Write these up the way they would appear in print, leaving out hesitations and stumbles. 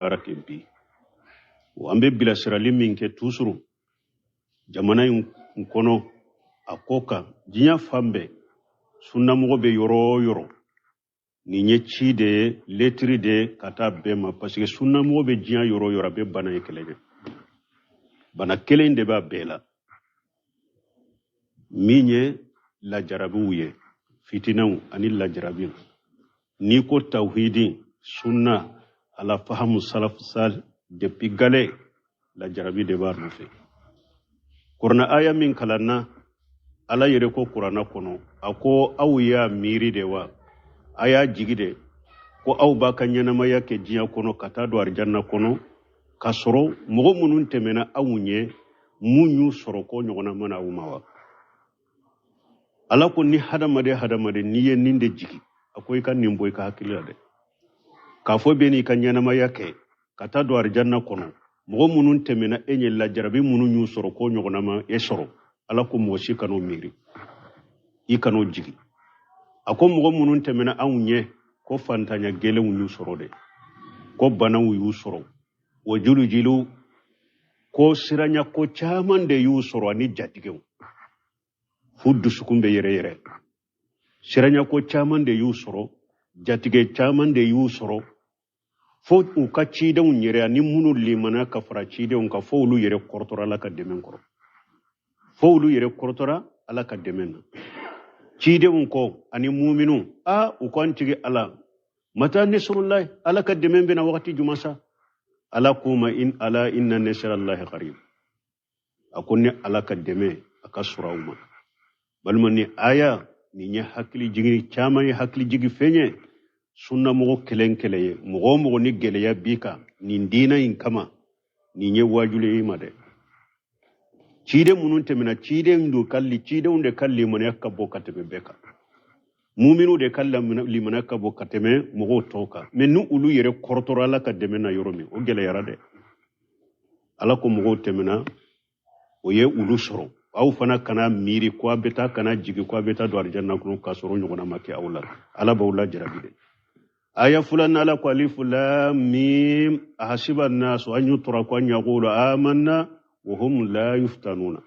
Baara kɛ bi, an bɛ bilasirali min kɛ toujours jamana in kɔnɔ, a ko kan diɲɛ fan bɛɛ, sunnamɔgɔ bɛ yɔrɔ o yɔrɔ, nin ye ci de ye, letiri de ye ka taa bɛɛ ma, parce que sunnamɔgɔ bɛ diɲɛ yɔrɔ o yɔrɔ, a bɛ bana ye kɛlɛ kɛ. Bana kelen de b'a bɛɛ la, min ye lajarabiw ye, fitinɛw ani lajarabiw. N'i ko tawhidi, sunna, ala fahamu salaf sal, depuis gale lajarabi de b'a nɔfɛ. Kurana aya min kalanna, Ala yɛrɛ ko Kurana kɔnɔ, a ko aw y'a miiri de wa, a y'a jigi de ko aw b'a ka ɲɛnamaya kɛ diɲɛ kɔnɔ ka taa don arijanna kɔnɔ, k'a sɔrɔ mɔgɔ minnu tɛmɛna aw ɲɛ, mun y'u sɔrɔ, ko ɲɔgɔnna mana aw ma wa? Ala ko ni hadamaden hadamaden, n'i ye nin de jigi, a ko i ka nin bɔ i ka hakili la dɛ, k'a fɔ bɛ n'i ka ɲɛnamaya kɛ ka taa don arijanna kɔnɔ, mɔgɔ minnu tɛmɛna e ɲɛ, lajarabi minnu y'u sɔrɔ, ko ɲɔgɔnna ma e sɔrɔ. Ala ko mɔgɔ si kan'o miiri, i kan'o jigi. A ko mɔgɔ minnu tɛmɛna anw ɲɛ, ko fantanya gɛlɛnw y'u sɔrɔ dɛ, ko banaw y'u sɔrɔ, o julujilu, ko siranya ko caman de y'u sɔrɔ, ani jatigɛw, f'u dusukun bɛ yɛrɛ yɛrɛ. Siranya ko caman de y'u sɔrɔ, jatigɛ caman de y'u sɔrɔ, fo u ka cidenw yɛrɛ ani minnu limana ka fara cidenw kan, fo olu yɛrɛ kɔrɔtɔra Ala ka dɛmɛ kɔrɔ, fo olu yɛrɛ kɔrɔtɔra Ala ka dɛmɛ na. Cidenw kɔ ani muminu, a u ko an tigi Ala, mata nisrullahi, Ala ka dɛmɛ bɛna wagati juma sa? Ala k'u ma, in ala inna nisrallahi qarib. A ko ni Ala ka dɛmɛ a ka sɔrɔ aw ma. Balima, ni aya nin ye hakili jigin caman ye, hakili jigin fɛn ye sunnamɔgɔ kelen kelen ye. Mɔgɔ o mɔgɔ ni gɛlɛya b'i kan nin diinɛ in kama, nin ye wajuli ye i ma dɛ. Ciden minnu tɛmɛna, ciden do ka li, cidenw de ka limaniya ka bɔ ka tɛmɛ bɛɛ kan, muminu de ka limaniya ka bɔ ka tɛmɛ mɔgɔw tɔw kan. Mɛ ni olu yɛrɛ kɔrɔtɔra Ala ka dɛmɛ na yɔrɔ min, o gɛlɛyara dɛ. Ala ko mɔgɔw tɛmɛna, o ye olu sɔrɔ, aw fana kana miiri ko a bɛ taa, kana jigi ko a bɛ taa don arijanna kɔnɔ k'a sɔrɔ ɲɔgɔnna ma kɛ aw la. Ala b'aw lajarabi dɛ. Aya filanan, Ala ko alifu lam mim, ahasiba nasu an yutraku an yaqulu amanna wa hum la yuftanuna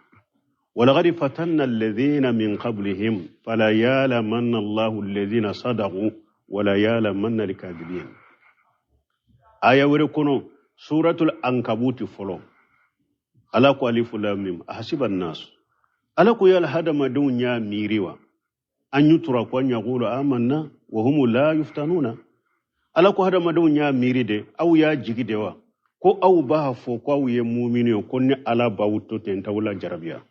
walaqad fatanna alladhina min qablihim fala ya'lamanna Allahu alladhina sadaqu wala ya'lamanna al-kadhibin. Aya wɛrɛ kɔnɔ, suratul ankabuti fɔlɔ, Ala ko alifu lam mim, ahasiba nasu, Ala ko yala hadamadenw y'a miiri wa, an yutraku an yaqulu amanna wa hum la yuftanuna. Ala ko hadamadenw y'a miiri de, aw y'a jigi de wa, ko aw b'a fɔ ko aw ye mumini ye, ko ni Ala b'aw to ten t'aw la jarabiya.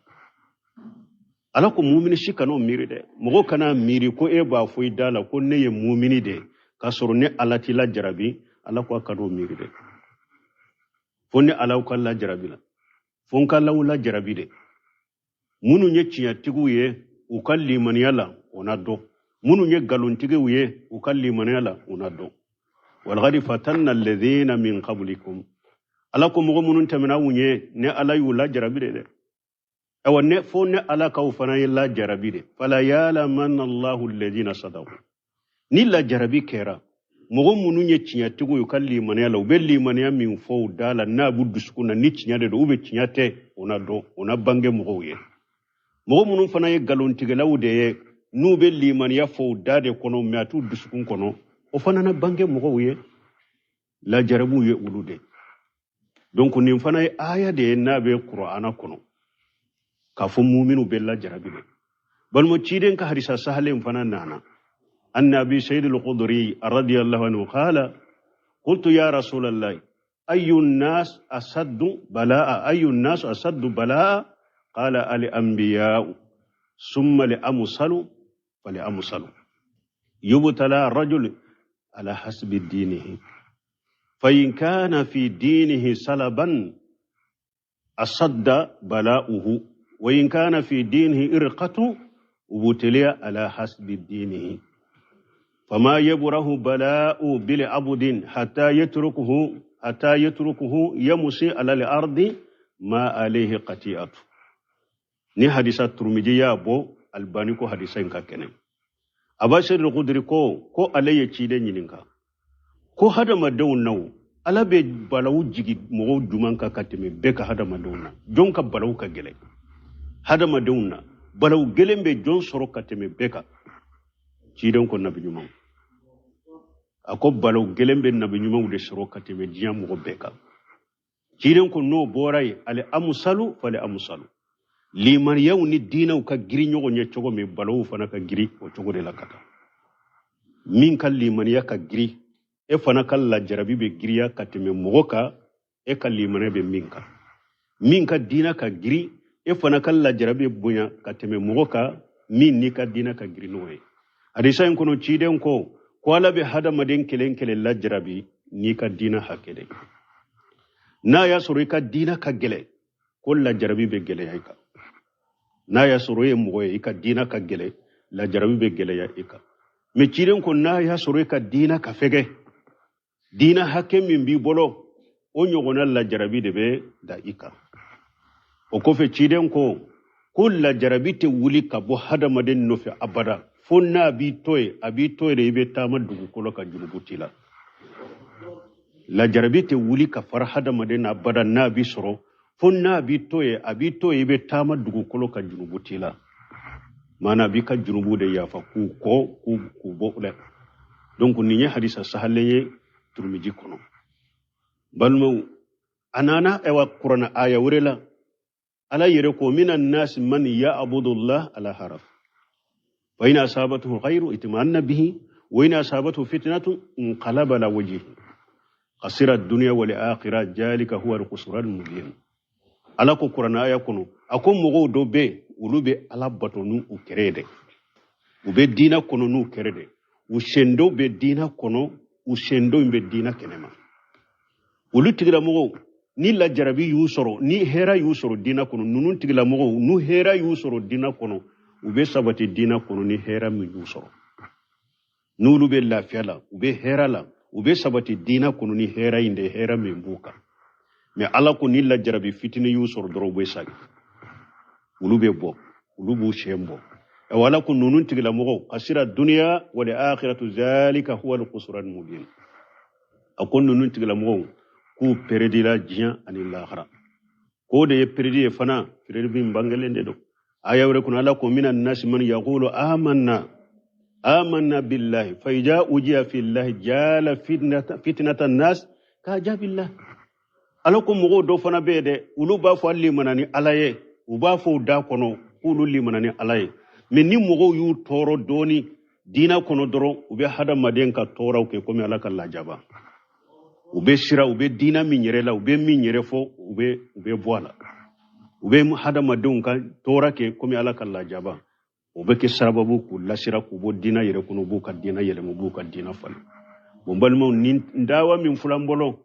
Ala ko mumini si kan'o miiri dɛ. Mɔgɔ kana miiri ko e b'a fɔ i da la ko ne ye mumini de, k'a sɔrɔ ni Ala t'i la jarabi. Ala ko a kan'o miiri dɛ, fo ni Ala ka lajarabi la, fo n ka law lajarabi de. Minnu ye tiɲɛtigiw ye u ka limaniya la, o na dɔn. Minnu ye nkalontigiw ye u ka limaniya la, o na dɔn. Walaqad fatanna alladhina min qablikum. Ala ko mɔgɔ minnu tɛmɛna aw ɲɛ, ne Ala y'u lajarabi de dɛ. Ayiwa, ne fo ne Ala k'aw fana ye lajarabi de. Fala ya'lamanna Allahu alladhina sadaqu. Ni lajarabi kɛra, mɔgɔ minnu ye tiɲɛtigiw ye u ka limaniya la, u bɛ limaniya min fɔ u da la, n'a b'u dusukun na, ni tiɲɛ de don ou bien tiɲɛ tɛ, o na dɔn, o na bange mɔgɔw ye. Mɔgɔ minnu fana ye nkalontigɛlaw de ye, n'u bɛ limaniya fɔ u da de kɔnɔ, mɛ a t'u dusukun kɔnɔ, o fana na bange mɔgɔw ye. Lajarabiw ye olu de. Donc nin fana ye aya de ye n'a bɛ Kurana kɔnɔ, k'a fɔ muminu bɛ lajarabi de. Balima, ciden ka hadisa sahalen fana nana. An Abi Sayyid al-Khudri radiyallahu anhu qala qultu ya Rasulallah, ayu nas asaddu balaa, ayu nas asaddu balaa? Qala al anbiya, summa li amsalu fali amsalu, yubtala rajul ala hasbi dinihi, fa in kana fi dinihi salaban asadda bala'uhu, wa in kana fi dinihi irqatu ubutiliya ala hasbi dinihi, fama yabrahu bala'u bil abdin hatta yatrukuhu yamsi ala al-ardi ma alayhi qati'atu. Ni hadisa Turmiji y'a bɔ, Albani ko hadisa in ka kɛnɛ. Abasir al-Khudri ko ale ye ciden ɲininka ko hadamadenw naw Ala bɛ balawu jigi mɔgɔw juman kan ka tɛmɛ bɛɛ kan hadamadenw na. Jɔn ka balawu ka gɛlɛn hadamadenw na? Balawu gɛlɛn bɛ jɔn sɔrɔ ka tɛmɛ bɛɛ kan? Ciden ko nabi ɲumanw. A ko balawu gɛlɛn bɛ nabi ɲumanw de sɔrɔ ka tɛmɛ diɲɛ mɔgɔ bɛɛ kan. Ciden ko n'o bɔra yen, ale amusalu fale amusalu, limaniyaw ni diinɛw ka girin ɲɔgɔn ɲɛ cogo min, balawu fana ka girin o cogo de la ka taa. Min ka limaniya ka girin, e fana ka lajarabi bɛ giriya ka tɛmɛ mɔgɔ kan e ka limaniya bɛ min kan. Min ka diinɛ ka girin, e fana ka lajarabi bɛ bonya ka tɛmɛ mɔgɔ kan min n'i ka diinɛ ka girin n'o ye. Hadisa in kɔnɔ, ciden ko Ala bɛ hadamaden kelen kelen lajarabi n'i ka diinɛ hakɛ de. N'a y'a sɔrɔ i ka diinɛ ka gɛlɛn, ko lajarabi bɛ gɛlɛya i kan. N'a y'a sɔrɔ e ye mɔgɔ ye, i ka diinɛ ka gɛlɛn, lajarabi bɛ gɛlɛya i kan. Mɛ ciden ko n'a y'a sɔrɔ i ka diinɛ ka fɛgɛ, diinɛ hakɛ min b'i bolo, o ɲɔgɔnna lajarabi de bɛ da i kan. O kɔfɛ, ciden ko lajarabi tɛ wuli ka bɔ hadamaden nɔfɛ abada, fo n'a b'i to yen, a b'i to yen de, i bɛ taama dugukolo kan, jurubu t'i la. Lajarabi tɛ wuli ka fara hadamaden na abada n'a b'i sɔrɔ, fo n'a b'i to yen, a b'i to yen, i bɛ taama dugukolo kan, jurubu t'i la. Maana a b'i ka jurubu de yafa k'u kɔ k'u bɔ o la. Donc nin ye hadisa sahalen ye Turumiji kɔnɔ. Balimaw, a nana ayiwa Kuranɛ aya wɛrɛ la, Ala yɛrɛ ko mina nasi man ya'budullah ala haraf fa in asabatuhu khairu itma'anna bihi wa in asabatuhu fitnatun inqalaba ala wajhihi khasira ad-dunya wal akhirah jalika huwa al-khusran mubin. Ala ko Kuranɛ aya kɔnɔ, a ko mɔgɔw dɔ bɛ yen, olu bɛ Ala bato n'u kɛrɛ de, u bɛ diinɛ kɔnɔ n'u kɛrɛ de, u sen dɔw bɛ diinɛ kɔnɔ, u sen dɔw bɛ diinɛ kɛnɛma. Olu tigilamɔgɔw, ni lajarabi y'u sɔrɔ, ni hɛrɛ y'u sɔrɔ diinɛ kɔnɔ, ninnu tigilamɔgɔw, n'u hɛrɛ y'u sɔrɔ diinɛ kɔnɔ, u bɛ sabati diinɛ kɔnɔ ni hɛrɛ min y'u sɔrɔ. N'olu bɛ lafiya la, u bɛ hɛrɛ la, u bɛ sabati diinɛ kɔnɔ ni hɛrɛ in de, hɛrɛ min b'u kan. Mɛ Ala ko ni lajarabi fitinin y'u sɔrɔ dɔrɔn, u bɛ sagi, olu bɛ bɔ, olu b'u sen bɔ. Ayiwa, Ala ko ninnu tigilamɔgɔw kasira duniya wal akhiratu zalika huwa al-khusran mubin. A ko ninnu tigilamɔgɔw k'u peredila diɲɛ ani lahara, k'o de ye peredi ye fana, peredi min bangelen de don. Aya wɛrɛ kɔnɔ, Ala ko mina nasi man yaqulu amanna amanna billahi fa ija ujiya fillahi jala fitnata nas ka jabillah. Ala ko mɔgɔw dɔ fana bɛ yen dɛ, olu b'a fɔ limana ni Ala ye, u b'a fɔ u da kɔnɔ k'olu limana ni Ala ye. Mɛ ni mɔgɔw y'u tɔɔrɔ dɔɔni diinɛ kɔnɔ dɔrɔn, u bɛ hadamaden ka tɔɔrɔw kɛ komi Ala ka lajaba. U bɛ sira, u bɛ diinɛ min yɛrɛ la, u bɛ min yɛrɛ fɔ, u bɛ bɔ a la, u bɛ hadamadenw ka tɔɔrɔ kɛ komi Ala ka lajaba. O bɛ kɛ sababu k'u lasira k'u bɔ diinɛ yɛrɛ kɔnɔ, u b'u ka diinɛ yɛlɛma, u b'u ka diinɛ falen. Bon, balimaw, ni dawa min filɛ an bolo,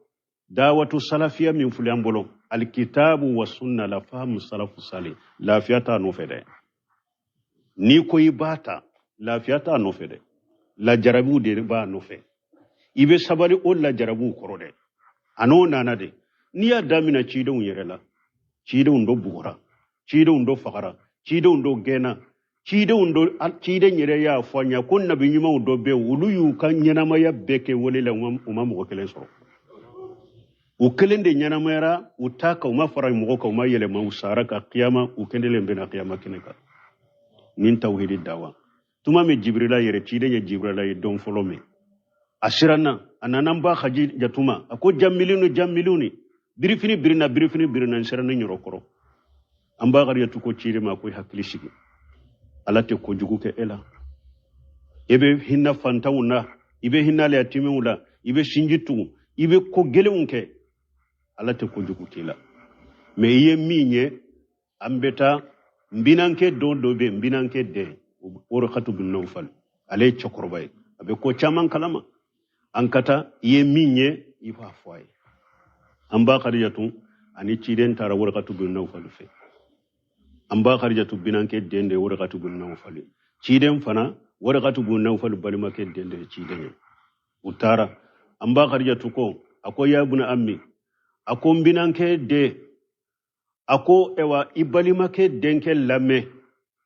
dawatu salafiya min filɛ an bolo, alikitabu wa sunna la fahamu salafu sali, lafiya t'a nɔfɛ dɛ. N'i ko i b'a ta, lafiya t'a nɔfɛ dɛ, lajarabiw de b'a nɔfɛ. I bɛ sabali o lajarabiw kɔrɔ dɛ. A n'o nana de, n'i y'a daminɛ cidenw yɛrɛ la, cidenw dɔ bugɔra, cidenw dɔ fagara, cidenw dɔ gɛnna, cidenw dɔ, ciden yɛrɛ y'a fɔ an ɲɛ ko nabi ɲumanw dɔ bɛ yen, olu y'u ka ɲɛnamaya bɛɛ kɛ wele la, u ma mɔgɔ kelen sɔrɔ. U kelen de ɲɛnamayara, u ta kan, u ma fara mɔgɔ kan, u ma yɛlɛma, u sara ka kiyama, u kɛndelen bɛna kiyama kɛnɛ kan. Nin tawhidi dawa, tuma min Jibirila yɛrɛ, ciden ye Jibirila ye don fɔlɔ min, a siranna, a nana n ba Hajijatuma, a ko jamiluni jamiluni, birifini birina, birifini birina, n siranna n yɔrɔ kɔrɔ. An ba Hajijatu ko ciden ma ko i hakili sigi, Ala tɛ kojugu kɛ e la, e bɛ hinɛ fantanw na, i bɛ hinɛ yatimɛw la, i bɛ sinji tugu, i bɛ ko gɛlɛnw kɛ, Ala tɛ kojugu k'i la. Mɛ i ye min ye, an bɛ taa n binankɛ dɔ dɔ bɛ yen, n binankɛ den Warakatu bin Nawfal, ale ye cɛkɔrɔba ye, a bɛ ko caman kalama, an ka taa, i ye min ye, i b'a fɔ a ye. An ba Karijatu ani ciden taara Warakatu bin Nawfal fɛ. An ba Karijatu binankɛ den de ye Warakatu bin Nawfal, ciden fana Warakatu bin Nawfal balimakɛ den de ye ciden ye. U taara, an ba Karijatu ko, a ko ya buna ammi, a ko n binankɛ den, a ko ewa i balimakɛ denkɛ lamɛn,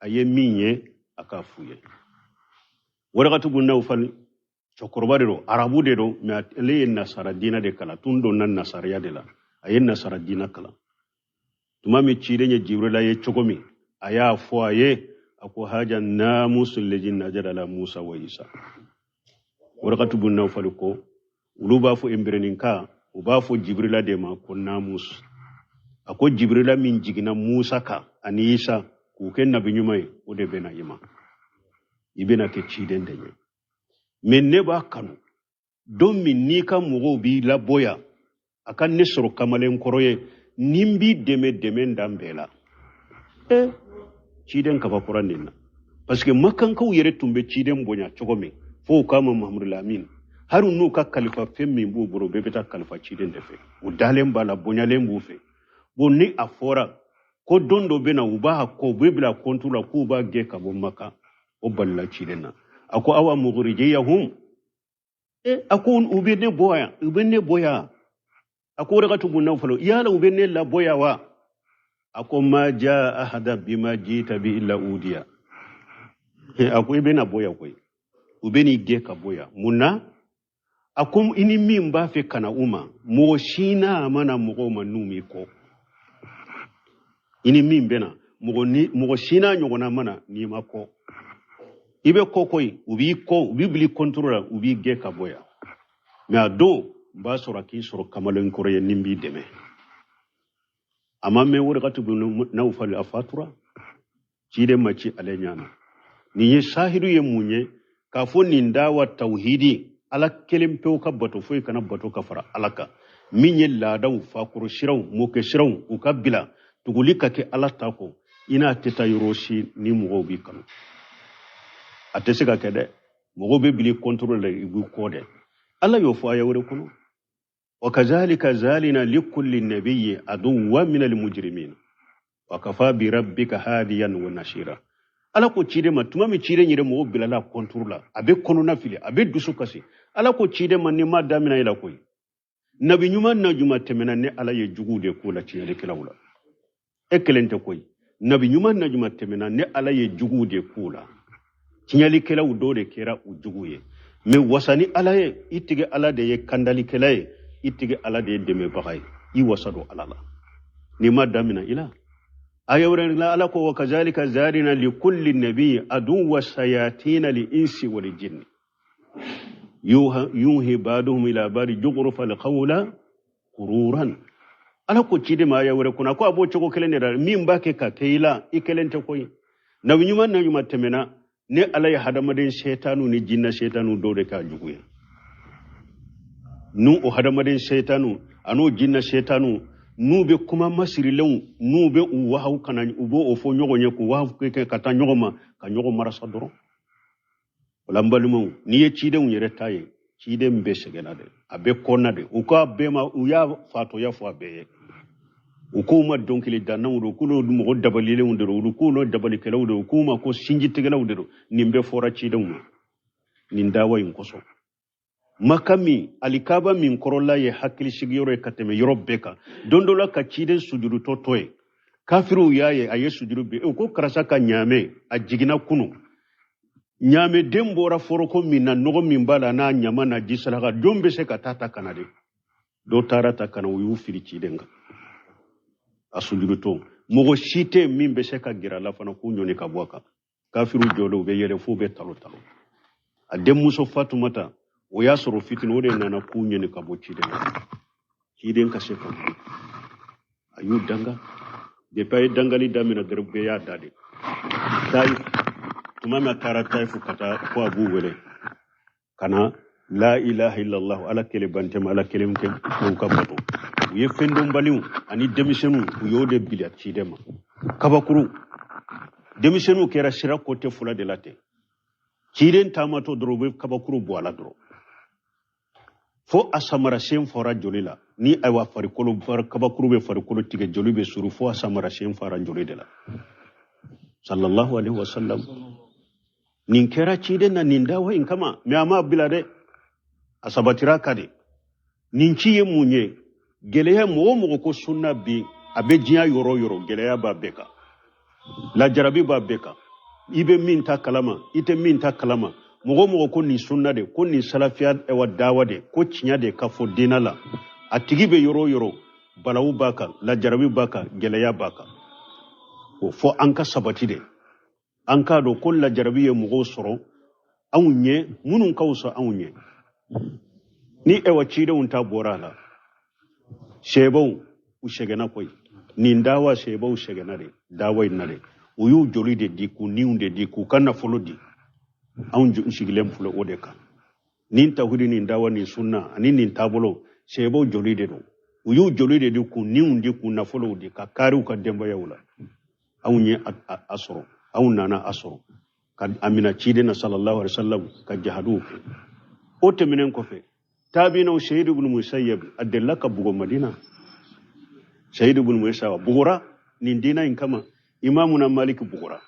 a ye min ye, a k'a f'u ye. Warakatu bin Nawfal Cɛkɔrɔba de don, arabu de don, mais ale ye nasara diina de kalan, tun donna nasaraya de la, a ye nasara diina kalan. Tuma min ciden ye Jibrila ye cogo min, a y'a fɔ a ye, a ko haja namusu leji najara la Musa wa Isa. Warakatu bun Nawfal ko olu b'a fɔ Embereninka, u b'a fɔ Jibrila de ma ko namus. A ko Jibrila min jiginna Musa kan ani Isa k'u kɛ nabi ɲuman ye, o de bɛna i ma, i bɛna kɛ ciden de ye. Mais ne b'a kanu don min n'i ka mɔgɔw b'i labɔ yan, a ka ne sɔrɔ kamalen kɔrɔ ye, ni n b'i dɛmɛ dɛmɛ dan bɛɛ la. Ciden kabakura nin na, parce que makankaw yɛrɛ tun bɛ ciden bonya cogo min, fo u k'a ma Mahamadu Lamin, hali n'u ka kalifa fɛn min b'u bolo, u bɛɛ bɛ taa kalifa ciden de fɛ, u dalen b'a la, bonyalen b'u fɛ. Bon, ni a fɔra ko don dɔ bɛ na, u b'a kɔ, u bɛ bila kɔntu la k'u b'a gɛn ka bɔ Maka, o balila ciden na. A ko awa mukhrijiyahum, a ko u bɛ ne bɔ yan, u bɛ ne bɔ yan. A ko Warakatu bun Nawfal, yala u bɛ ne labɔ yan wa? A ko ma jaa ahada bima jita bi illa udiya. A ko i bɛna bɔ yan koyi, u bɛ n'i gɛn ka bɔ yan. Mun na? A ko i ni min b'a fɛ ka na u ma, mɔgɔ si n'a mana mɔgɔw ma n'u m'i kɔ. I ni min bɛna, mɔgɔ si n'a ɲɔgɔnna mana n'i ma kɔ. I bɛ kɔ koyi, u b'i kɔ, u b'i bila kɔntoro la, u b'i gɛn ka bɔ yan. Mais a don n b'a sɔrɔ k'i sɔrɔ kamalen kɔrɔ ye ni n b'i dɛmɛ. A ma mɛn, Warakatu bun Nawfal a fatura, ciden ma ci ale ɲana. Nin ye sahidu ye mun ye? K'a fɔ nin dawa tawhidi, Ala kelen pewu ka bato, foyi kana bato ka fara Ala kan. Min ye laadaw, fakɔrɔ siraw, mɔkɛ siraw, u ka bila tuguli ka kɛ Ala ta kɔ, i n'a tɛ taa yɔrɔ si ni mɔgɔw b'i kanu. A tɛ se ka kɛ dɛ, mɔgɔw bɛ bili kɔntoro la, i b'i kɔ dɛ. Ala y'o fɔ aya wɛrɛ kɔnɔ, wa kazalika zalina likulli nabiyyi aduwwan min almujrimin wa kafa bi rabbika hadiyan wa nasira. Ala ko ciden ma, tuma min ciden yɛrɛ mɔgɔw bilala kɔntoro la, a bɛ kɔnɔna fili, a bɛ dusu kasi. Ala ko ciden ma, ni ma damina i la koyi, nabi ɲuman na ɲuman tɛmɛna, ni Ala ye juguw de k'o la tiɲɛlikɛlaw la. E kelen tɛ koyi, nabi ɲuman na ɲuman tɛmɛna, ni Ala ye juguw de k'o la tiɲɛlikɛlaw, dɔw de kɛra u jugu ye. Mais wasa ni Ala ye, i tigi Ala de ye kandalikɛla ye, i tigi Ala de ye dɛmɛbaga ye, i wasa don Ala la, n'i ma damina i la. Aya wɛrɛ la, Ala ko wa kazalika zarina likulli nabiyyin aduwwa sayatina li insi wal jinni yuhi ba'duhum ila ba'di jughrufa alqawla qururan. Ala ko ciden ma aya wɛrɛ kɔnɔ, ko a b'o cogo kelen de la, min b'a kɛ ka kɛ i la, i kelen tɛ koyi. Nabi ɲuman na ɲuman tɛmɛna, ni Ala ye hadamaden sɛtanu ni jinɛ sɛtanu dɔw de k'a jugu ye. N'u o hadamaden sɛtanu an'o jinɛ sɛtanu, n'u bɛ kuma masirilenw, n'u bɛ u wahaw kana, u b'o fɔ ɲɔgɔn ye, k'u wahaw kɛ ka taa ɲɔgɔn ma, ka ɲɔgɔn marasa dɔrɔn. O la n balimaw, n'i ye cidenw yɛrɛ ta ye, ciden bɛɛ sɛgɛnna dɛ, a bɛ kɔnna de. U k'a bɛɛ ma, u y'a fatɔya fɔ a bɛɛ ye. U k'u ma dɔnkili dannaw don, k'olu mɔgɔ dabalilenw de don, olu k'olu dabalikɛlaw de don, u k'u ma ko sinjitigɛlaw de don. Nin bɛɛ fɔra cidenw ma nin dawa in kosɔn. Maka min, alikaba min kɔrɔla ye hakili sigiyɔrɔ ye ka tɛmɛ yɔrɔ bɛɛ kan, don dɔ la ka ciden sujudutɔ to ye, kafiriw y'a ye a ye sujudu bi, u ko karisa ka ɲaamɛ, a jiginna kunu, ɲaamɛden bɔra foroko min na, nɔgɔ min b'a la n'a ɲama na ji saraka, jɔn bɛ se ka taa ta ka na de? Dɔw taara ta ka na, u y'u fili ciden kan a sujudutɔ. Mɔgɔ si tɛ min bɛ se ka gɛrɛ a la fana k'u ɲɔni ka bɔ a kan. Kafiriw jɔlen, u bɛ yɛlɛ f'u bɛ talo talo. A denmuso Fatumata, o y'a sɔrɔ fitini, o de nana k'u ɲini ka bɔ ciden na, ciden ka se ka wuli. A y'u danga. Depuis a ye dangali daminɛ dɔrɔn, bɛɛ y'a da de. Taif, tuma min a taara Tayifu ka taa ko a b'u wele ka na la ilaha illallah, Ala kelen bantɛma, Ala kelen kɛ u ka bato. U ye fɛndɔnbaliw ani denmisɛnninw, u y'o de bila ciden ma. Kabakuru denmisɛnninw kɛra sira kote fila de la ten. Ciden taamatɔ dɔrɔn, u bɛ kabakuru bɔ a la dɔrɔn, fo a samara sen fɔra joli la. Ni ayiwa farikolo kabakuru bɛ farikolo tigɛ, joli bɛ suru, fo a samara sen fara joli de la. Sallallahu alaihi wasallam. Nin kɛra ciden na nin dawa in kama, mais a ma bila dɛ, a sabatira ka de. Nin ci ye mun ye? Gɛlɛya, mɔgɔ o mɔgɔ ko sunna bi, a bɛ diɲɛ yɔrɔ o yɔrɔ, gɛlɛya b'a bɛɛ kan, lajarabi b'a bɛɛ kan. I bɛ min ta kalama, i tɛ min ta kalama. Mɔgɔ mɔgɔ ko nin sunna de, ko nin salafiya ɛwa dawa de, ko tiɲɛ de ka fɔ diinɛ la, a tigi bɛ yɔrɔ o yɔrɔ, balawu b'a kan, lajarabi b'a kan, gɛlɛya b'a kan. O fɔ an ka sabati de, an k'a dɔn ko lajarabi ye mɔgɔw sɔrɔ anw ɲɛ minnu ka fisa anw ɲɛ. Ni ɛwa cidenw ta bɔra a la, sɛbɛw u sɛgɛnna koyi. Nin dawa sɛbɛw sɛgɛnna de, dawa in na de, u y'u joli de di, k'u niw de di, k'u ka nafolo di. Anw sigilen filɛ o de kan. Nin tawhidi, nin dawa, nin sunna ani nin taabolo, sɛbɛw joli de don. U y'u joli de di, k'u niw di, k'u nafolow di, ka kari u ka denbayaw la. Anw ye a sɔrɔ, anw nana a sɔrɔ ka a mina ciden na sallallahu alaihi wasallam ka jahaduw kɛ. O tɛmɛnen kɔfɛ, taabinaw Sayyid ibn Musayyab a delila ka bugɔ Madina. Sayyid ibn Musayyab bugɔra nin diina in kama. Imamuna Malik bugɔra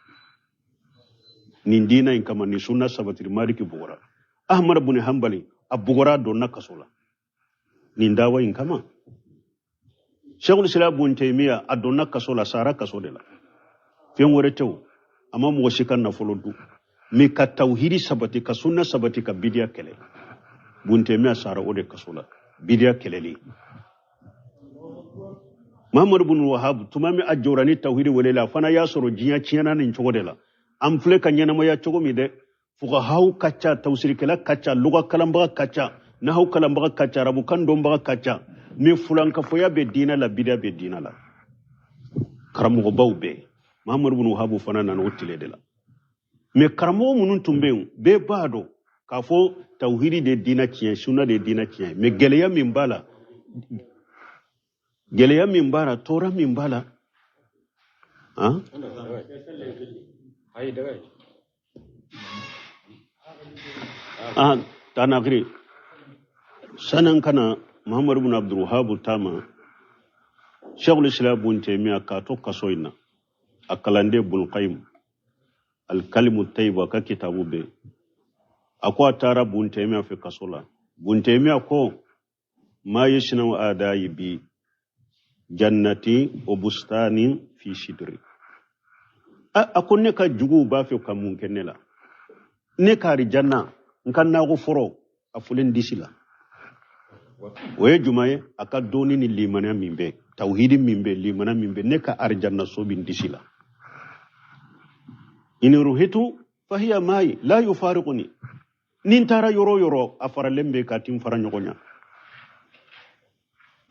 nin diina in kama, nin sunna sabatiri Malik bugɔra. Ahmad ibn Hanbali a bugɔra, donna kaso la nin dawa in kama. Sheikhul Islam Ibn Taymiyyah a donna kaso la, sara kaso de la. Fɛn wɛrɛ tɛ o, a ma mɔgɔ si ka nafolo dun, mais ka tawhidi sabati, ka sunna sabati, ka bidiya kɛlɛ. Ibn Taymiyyah sara o de kaso la, bidiya kɛlɛli. Muhammad ibn Wahhab tuma min a jɔra ni tawhidi wele la, a fana y'a sɔrɔ diɲɛ tiɲɛna nin cogo de la. An filɛ ka ɲɛnamaya cogo min dɛ, fuqahaw ka ca, tawsirikɛla ka ca, luga kalanbaga ka ca, nahaw kalanbaga ka ca, arabukan dɔnbaga ka ca, mais fulankafoya bɛ diinɛ la, bidiya bɛ diinɛ la, karamɔgɔbaw bɛ yen. Muhammad ibn Wahhab fana nana o tile de la. Mais karamɔgɔ minnu tun bɛ yen, bɛɛ b'a dɔn k'a fɔ tawhidi de diinɛ tiɲɛ, sunna de diinɛ tiɲɛ. Mais gɛlɛya min b'a la, gɛlɛya min b'a la, tɔɔrɔ min b'a la, han? Tanakiri sanan kana Muhammad ibn Abdul Wahhab tama Sheikhul Islam Ibn Taymiyyah k'a to kaso in na, a kalanden Ibn Qayyim al-Kalimu Tayyib a ka kitabu bɛ, a ko a taara Ibn Taymiyyah fɛ kaso la. Ibn Taymiyyah ko ma yasna'u adayi bi jannati wa bustani fi sidri. A ko ne ka juguw b'a fɛ ka mun kɛ ne la? Ne ka arijanna, n ka nakɔ foro a fulen disi la. O ye jumɛn ye? A ka dɔnni ni limaniya min bɛ, tawhidi min bɛ, limaniya min bɛ, ne ka arijanna so bɛ n disi la. In ruhitu fahiya mayi la yufariquni. Ni n taara yɔrɔ o yɔrɔ, a faralen bɛ ka ti n fara ɲɔgɔn ɲa.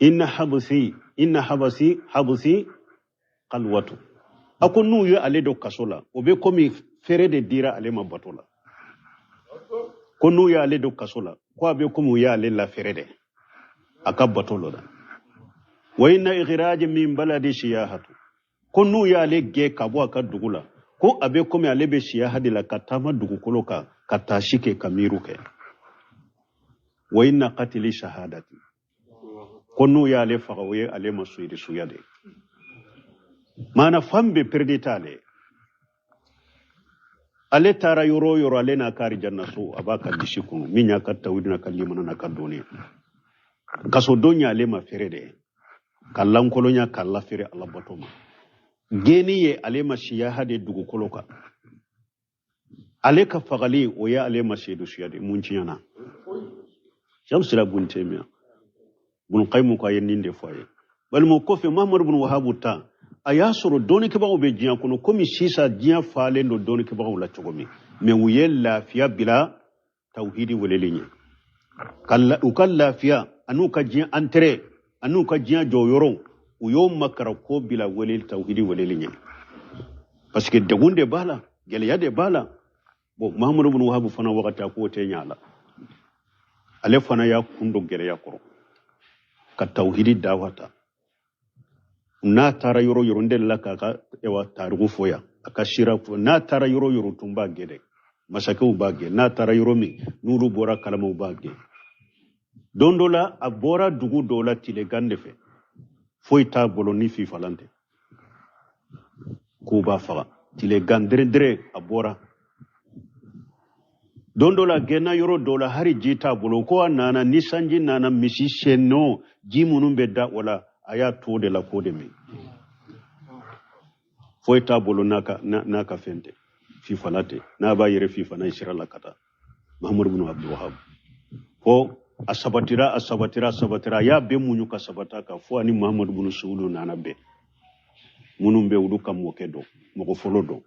Inna habsi, inna habasi, habsi qalwatu. A ko n'u ye ale don kaso la, o bɛ komi fɛrɛ de dira ale ma bato la. Ko n'u y'ale don kaso la, ko a bɛ komi u y'ale lafɛrɛ de a ka bato la. Wa inna ikhraji min baladi siyahatu. Ko n'u y'ale gɛn ka bɔ a ka dugu la, ko a bɛ komi ale bɛ siyaha de la, ka taama dugukolo kan, ka taasi kɛ, ka miiriw kɛ. Wa inna qatili shahadati. Ko n'u y'ale faga, o ye ale ma suyirisuya de ye. Maana fan bɛɛ peredi t'ale ye. Ale taara yɔrɔ o yɔrɔ, ale n'a ka arijanna so, a b'a ka disi kɔnɔ, min y'a ka tawhidi n'a ka limana n'a ka dɔnni ye. Kaso don y'ale ma feere de ye, ka lankolonya, ka lafeere Ala bato ma. Gɛnni ye ale ma siyaha de dugukolo kan. Ale ka fagali, o ye ale ma seedusuya de. Mun tiɲɛna? Sheikhul Islam Ibn Taymiyyah, Ibn Qayyim ko a ye nin de fɔ a ye. Balima, kɔfɛ Muhammad ibn Wahhab ta, a y'a sɔrɔ dɔnnikɛbagaw bɛ diɲɛ kɔnɔ komi sisan diɲɛ falen don dɔnnikɛbagaw la cogo min, mais u ye lafiya bila tawhidi weleli ɲɛ. Ka u ka lafiya an'u ka diɲɛ intérêt an'u ka diɲɛ jɔyɔrɔw, u y'o makara ko bila wele tawhidi weleli ɲɛ, parce que degun de b'a la, gɛlɛya de b'a la. Bon, Muhammad ibn Wahhab fana wagati a k'o tɛ ɲɛ a la, ale fana y'a kun don gɛlɛya kɔrɔ ka tawhidi dawa ta. N'a taara yɔrɔ yɔrɔ, n delila k'a ka ewa tariku fɔ yan, a ka sira fɔ. N'a taara yɔrɔ yɔrɔ, tun b'a gɛn dɛ, masakɛw b'a gɛn. N'a taara yɔrɔ min, n'olu bɔra kalamaw b'a gɛn. Don dɔ la, a bɔra dugu dɔ la tilegan de fɛ, foyi t'a bolo ni fifalan tɛ, k'u b'a faga. Tilegan dere a bɔra. Don dɔ la, gɛnna yɔrɔ dɔ la, hali ji t'a bolo. Ko a nana ni sanji nana, misi sɛnɔ ji minnu bɛ da o la, a y'a to o de la k'o de min. Foyi t'a bolo n'a ka fɛn tɛ, fifala tɛ, n'a b'a yɛrɛ fifa n'a ye sira la ka taa. Muhammad ibn Abdul Wahhab fo a sabatira a sabatira a sabatira a y'a bɛɛ muɲu ka sabata kan fo ani Muhammad ibn Suudu nana bɛn minnu bɛ olu ka mɔkɛ dɔn mɔgɔ fɔlɔ dɔn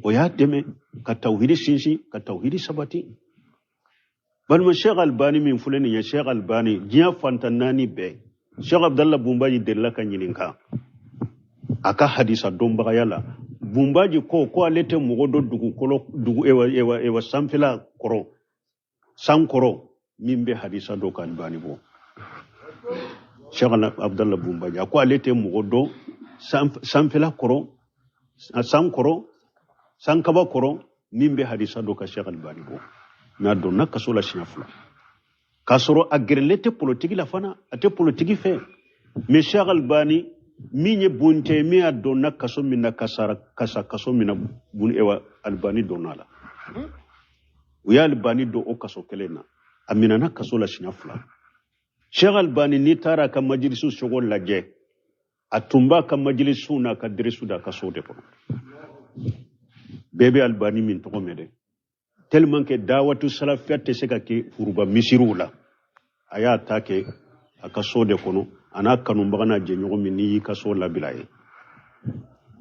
o y'a dɛmɛ ka tawhidi sinsin ka tawhidi sabati balima Sheikh Albani min filɛ nin ye Sheikh Albani diɲɛ fantan naani bɛɛ Sheikh Abdallah Bumbaji delila ka ɲininka a ka hadisa dɔnbagaya la Bumbaji ko ko ale tɛ mɔgɔ dɔ dugukolo dugu ewa ewa ewa sanfɛla kɔrɔ san kɔrɔ min bɛ hadisa dɔ ka Albani bɔ Sheikh Abdallah Bumbaji a ko ale tɛ mɔgɔ dɔ sanfɛla kɔrɔ san kɔrɔ sankaba kɔrɔ min bɛ hadisa dɔ ka Sheikh Albani bɔ n'a donna kaso la siɲɛ fila k'a sɔrɔ a gɛrɛlen tɛ politiki la fana a tɛ politiki fɛ mais Sheikh Albani min ye bonte min a donna kaso min na kasara kasa kaso min na bun ewa Albani donna la u ye Albani don o kaso kelen na a minɛna kaso la siɲɛ fila Sheikh Albani n'i taara a ka majilisu sogo lajɛ a tun b'a ka majilisiw n'a ka derisu da a ka so de kɔnɔ bɛɛ bɛ Albani min tɔgɔ mɛn dɛ tellement que dawatu salafiya tɛ se ka kɛ furuba misiriw la a y'a ta kɛ a ka so de kɔnɔ a n'a kanubaga n'a jɛɲɔgɔn min n'i y'i ka so labila ye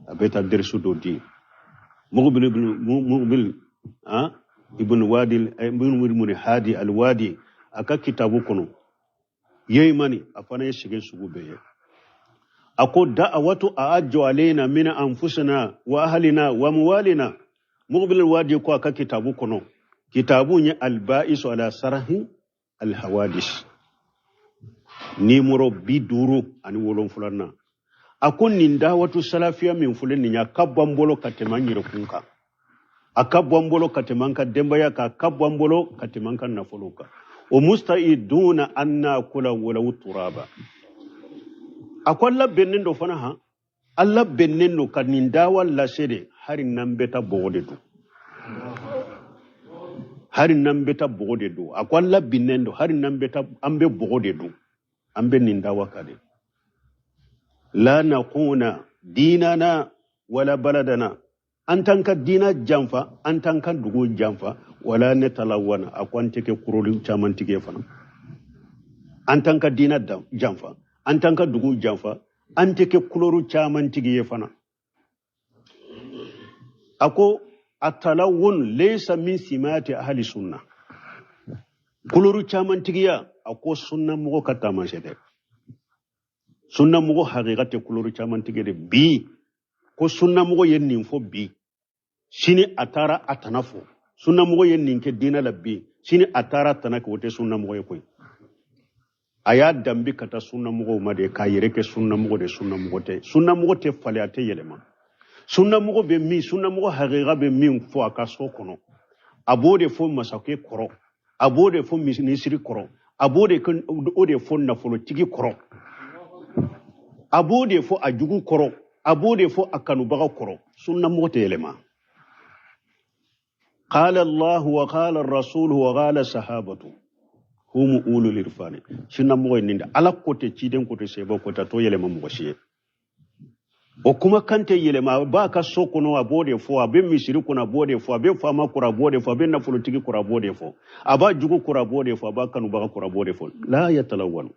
a bɛ taa derisu dɔ di Muqbil Muqbil ah ibn Wadi ibn Hadi al-Wadi a ka kitabu kɔnɔ Yemani a fana ye sɛgɛn sugu bɛɛ ye a ko da'awatu a'ajju alaina min anfusina wa ahlina wa amwalina Muqbil al-Wadi ko a ka kitabu kɔnɔ kitabu ye al-ba'isu ala sarahi al-hawadis nimoro 57 na a ko nin dawatu salafiya min filɛ nin ye a ka bɔ an bolo ka tɛmɛ an yɛrɛkun kan a ka bɔ an bolo ka tɛmɛ an ka denbaya kan a ka bɔ an bolo ka tɛmɛ an ka nafolo kan o musta'iduna an nakula walau turaba a ko an labɛnnen don fana han an labɛnnen don ka nin dawa lase de hari n'an bɛ taa bɔgɔ de dun hari n'an bɛ taa bɔgɔ de dun a ko an labɛnnen don hari n'an bɛ taa an bɛ bɔgɔ de dun an bɛ nin dawa kan de la nakuna dinana wala baladana an t'an ka diina janfa an t'an ka dugu janfa wala ne talawana a ko an tɛ kɛ kuroli caman tigi ye fana an t'an ka diina janfa an t'an ka dugu janfa an tɛ kɛ kuloru caman tigi ye fana a ko atalawun laysa min simati ahli sunna kuloru caman tigiya a ko sunna mɔgɔ ka taamasiyɛn tɛ sunna mɔgɔ hakika tɛ kuloru caman tigi de bi ko sunna mɔgɔ ye nin fɔ bi sini a taara a tana fɔ sunna mɔgɔ ye nin kɛ diinɛ la bi sini a taara a tana kɛ o tɛ sunna mɔgɔ ye koyi a y'a danbi ka taa sunna mɔgɔw ma de k'a yɛrɛ kɛ sunna mɔgɔ de sunna mɔgɔ tɛ sunna mɔgɔ tɛ falen a tɛ yɛlɛma sunna mɔgɔ bɛ min sunna mɔgɔ hakika bɛ min fɔ a ka so kɔnɔ a b'o de fɔ masakɛ kɔrɔ a b'o de fɔ minisiri kɔrɔ a b'o de o de fɔ nafolotigi kɔrɔ a b'o de fɔ a jugu kɔrɔ a b'o de fɔ a kanubaga kɔrɔ sunna mɔgɔ tɛ yɛlɛma qala Allah wa qala rasul wa qala sahabatu hum ulul irfani sunna mɔgɔ ye nin de ala ko tɛ ciden ko tɛ seba ko tɛ a t'o yɛlɛma mɔgɔ si ye o kumakan tɛ yɛlɛma a b'a ka so kɔnɔ a b'o de fɔ a bɛ misiri kɔnɔ a b'o de fɔ a bɛ faama kɔrɔ a b'o de fɔ a bɛ nafolotigi kɔrɔ a b'o de fɔ a b'a jugu kɔrɔ a b'o de fɔ a b'a kanubaga kɔrɔ a b'o de fɔ la yatalawanu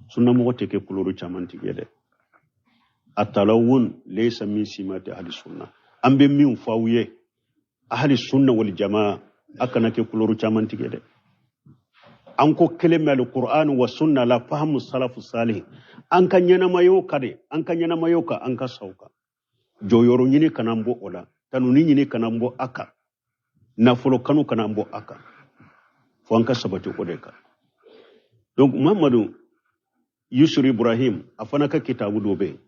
sunna mɔgɔ tɛ kɛ kuloro caman tigi ye dɛ atalawun laysa min simati ahli sunna an bɛ min fɔ aw ye ahli sunna wal jamaa a kana kɛ kuloro caman tigi ye dɛ an ko kelen bɛ alquran wa sunna la fahamu salafu salih an ka ɲɛnamayaw ka de an ka ɲɛnamayaw kan an ka saw kan jɔyɔrɔ ɲini kana an bɔ o la tanuni ɲini kana an bɔ a kan nafolo kanu kana an bɔ a kan fo an ka sabati o de kan donc Muhammadu Yusuf Ibrahim a fana ka kitabu dɔ bɛ yen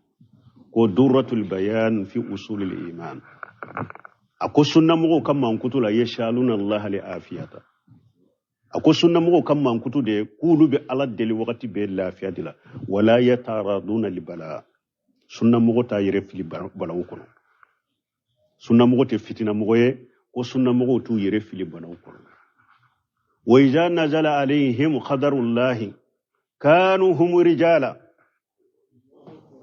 ko Durratul Bayan fi usulil iman a ko sunnamɔgɔw ka mankutu la yashaluna Allah li afiyata a ko sunnamɔgɔw ka mankutu de k'olu bɛ ala deli wagati bɛɛ lafiya de la wala yataraduna li bala sunnamɔgɔ t'a yɛrɛ fili balawu kɔnɔ sunnamɔgɔ tɛ fitinamɔgɔ ye ko sunnamɔgɔw t'u yɛrɛ fili balawu kɔnɔ wa iza nazala alayhim qadarullahi kanu hum rijala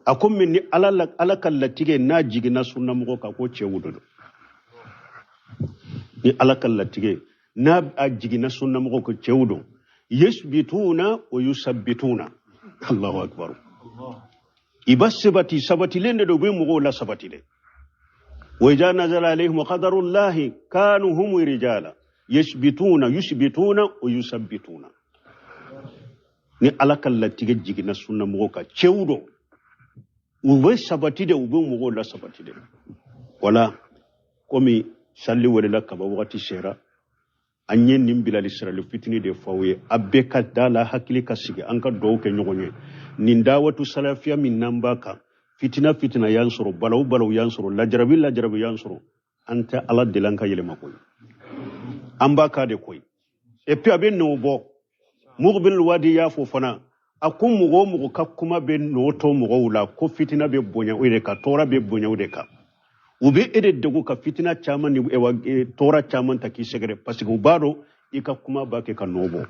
a ko min ni ala ka latigɛ n'a jiginna sunnamɔgɔ kan ko cɛw de don Ni Ala ka latigɛ n'a a jiginna sunnamɔgɔw kan, cɛw don, yasbituna wa yusabbituna. Allahu akbar. I ba sabati, sabatilen de don, u bɛ mɔgɔw la sabati dɛ. Wa iza nazala alayhim qadarullahi kanu hum rijala yasbituna yusbituna wa yusabbituna. Ni Ala ka latigɛ jiginna sunnamɔgɔw kan, cɛw don, u bɛ sabati de, u bɛ mɔgɔw la sabati de. Wala komi sali welela kaba wagati sera, an ye nin bilali sirali fitini de f'aw ye, a bɛɛ ka da la, hakili ka sigi, an ka dugawu kɛ ɲɔgɔn ye. Nin dawatu salafiya min n'an b'a kan, fitina fitina y'an sɔrɔ, balawu balawu y'an sɔrɔ, lajarabi lajarabi y'an sɔrɔ, an tɛ Ala deli an ka yɛlɛma koyi, an b'a k'a de koyi. Et puis a bɛ nɔ bɔ. Muqbil Wadi y'a fɔ fana, a ko mɔgɔ o mɔgɔ ka kuma bɛ nɔ to mɔgɔw la, ko fitina bɛ bonya o de kan, tɔɔrɔ bɛ bonya o de kan. U bɛ e de degun ka fitina caman ni tɔɔrɔ caman ta k'i sɛgɛrɛ, parce que u b'a dɔn i ka kuma b'a kɛ ka nɔ bɔ.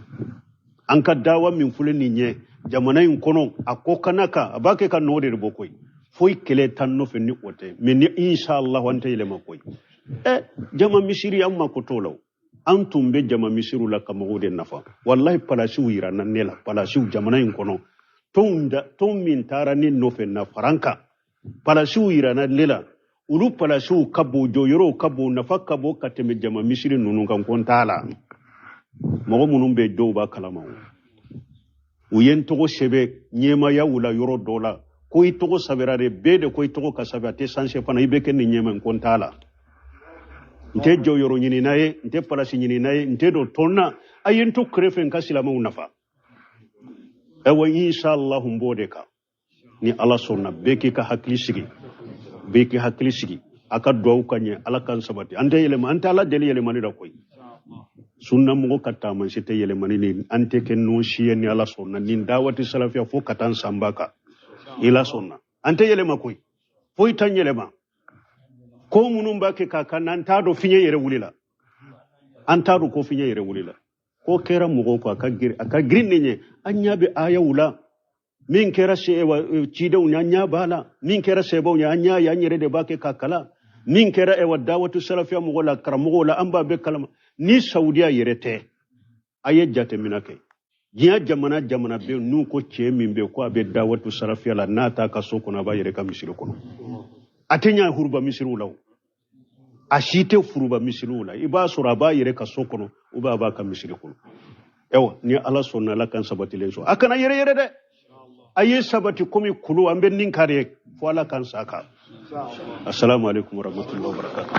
An ka dawa min filɛ nin ye jamana in kɔnɔ, a ko kana kan, a b'a kɛ ka nɔ de bɔ koyi. Foyi kɛlɛ t'an nɔfɛ ni o tɛ, mais ni inshallah an tɛ yɛlɛma koyi. Jama misiri an mako t'o la o. An tun bɛ jama misiriw la ka mɔgɔw de nafa. Walahi palasiw yira na ne la, palasiw jamana in kɔnɔ, tɔn min taara ne nɔfɛ na faran kan, palasiw yira na ne la, olu palasiw ka bon, jɔyɔrɔw ka bon, nafa ka bon ka tɛmɛ jama misiri ninnu kan. Ko n t'a la, mɔgɔ minnu bɛ dɔw b'a kalama o. U ye n tɔgɔ sɛbɛn ɲɛmayaw la yɔrɔ dɔ la, ko i tɔgɔ sɛbɛra de, bɛɛ de ko i tɔgɔ ka sɛbɛn, a tɛ sanse fana, i bɛ kɛ nin ɲɛma. Ko n t'a la, n tɛ jɔyɔrɔ ɲinina ye, n tɛ palasi ɲinina ye, n tɛ don tɔn na, a ye n to kɛrɛfɛ n ka silamɛw nafa. Ayiwa, inshallah n b'o de kan ni Ala sɔnna. Bɛɛ k'i ka hakili sigi, bɛɛ k'i hakili sigi, a ka duwawu ka ɲɛ, Ala k'an sabati. An tɛ yɛlɛma, an tɛ Ala deli yɛlɛmani la koyi. Sunna mɔgɔ ka taamasiyɛn tɛ yɛlɛmani ni, an tɛ kɛ nɔn si ye ni Ala sɔnna. Nin dawati salafiya fo ka taa n sanba kan, ni Ala sɔnna an tɛ yɛlɛma koyi, foyi t'an yɛlɛma. Ko minnu b'a kɛ k'a kan, an t'a dɔn fiɲɛ yɛrɛ wulila, an t'a dɔn ko fiɲɛ yɛrɛ wulila. Ko kɛra mɔgɔw kɔ, a ka girin nin ye. An ɲɛ bɛ ayaw la, min kɛra cidenw ye, an ɲɛ b'a la, min kɛra sɛbɛnw ye, an y'a ye, an yɛrɛ de b'a kɛ k'a kalan, min kɛra dawatu salafiya mɔgɔw la, karamɔgɔw la, an b'a bɛɛ kalama. Ni Saudiya yɛrɛ tɛ, a ye jateminɛ kɛ, diɲɛ jamana jamana bɛ yen n'u ko cɛ min bɛ yen ko a bɛ dawatu salafiya la, n'a t'a ka so kɔnɔ, a b'a yɛrɛ ka misiri kɔnɔ. A tɛ ɲɛ huruba misiriw la o, a si tɛ furuba misiriw la, i b'a sɔrɔ a b'a yɛrɛ ka so kɔnɔ ou bien a b'a ka misiri kɔnɔ. Ayiwa, ni Ala sɔnna, Ala kan sabatilen sɔn, a kana yɛrɛ yɛrɛ dɛ, a ye sabati komi kulu, an bɛ nin kari ye fo Ala kan sa kan. Assalamu alaikum warahmatullahi wabarakatuh.